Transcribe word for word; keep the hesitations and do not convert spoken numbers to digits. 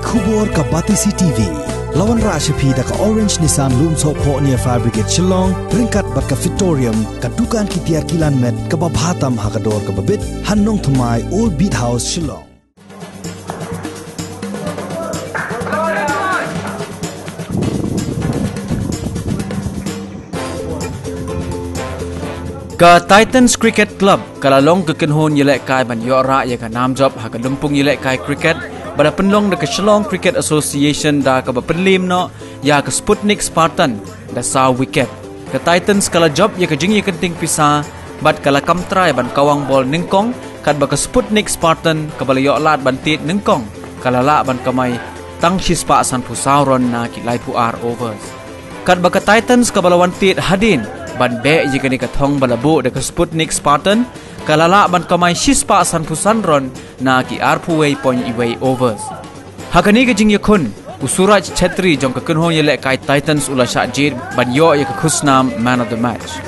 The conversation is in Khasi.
Khubor ka Batesi T V. La wanrah sha phi da ka Orange Nissan Lumsohphoh near Fire Brigade Shillong, ryngkat bad ka Victorium, ka dukan ki tiar kilan met kaba bha tam ha ka dor kaba bit, ha Nongthymmai, Old Beat House, Shillong. Ka Titans Cricket Club ka la long ka kynhun ïalehkai ban ïoh rah ïa ka nam jop ha ka lympung ïalehkai cricket, ba la pynlong da ka Shillong Cricket Association da kaba pynliem noh ïa ka Sputnik Spartan da saw wicket. Ka Titans ka la jop ïa ka jingïakynting pisa bad ka la kam trai ban kawang bol nyngkong, katba ka Sputnik Spartan kaba la ïoh lad ban tied nyngkong ka la lah ban kamai tang shispah sanphew saw run na ki laiphew ar overs. Katba ka Titans kaba la wan tied hadien ban beh ïa kane ka thong ba la buh da ka Sputnik Spartan ka la lah ban kamai shispah sanphew san run na ki arphew wei point wei overs. Ha kane ka jingïakhun, u Suraj Chhetri jong ka kynhun ïalehkai Titans u la shah jied ban ïoh ïa ka khusnam Man of the Match.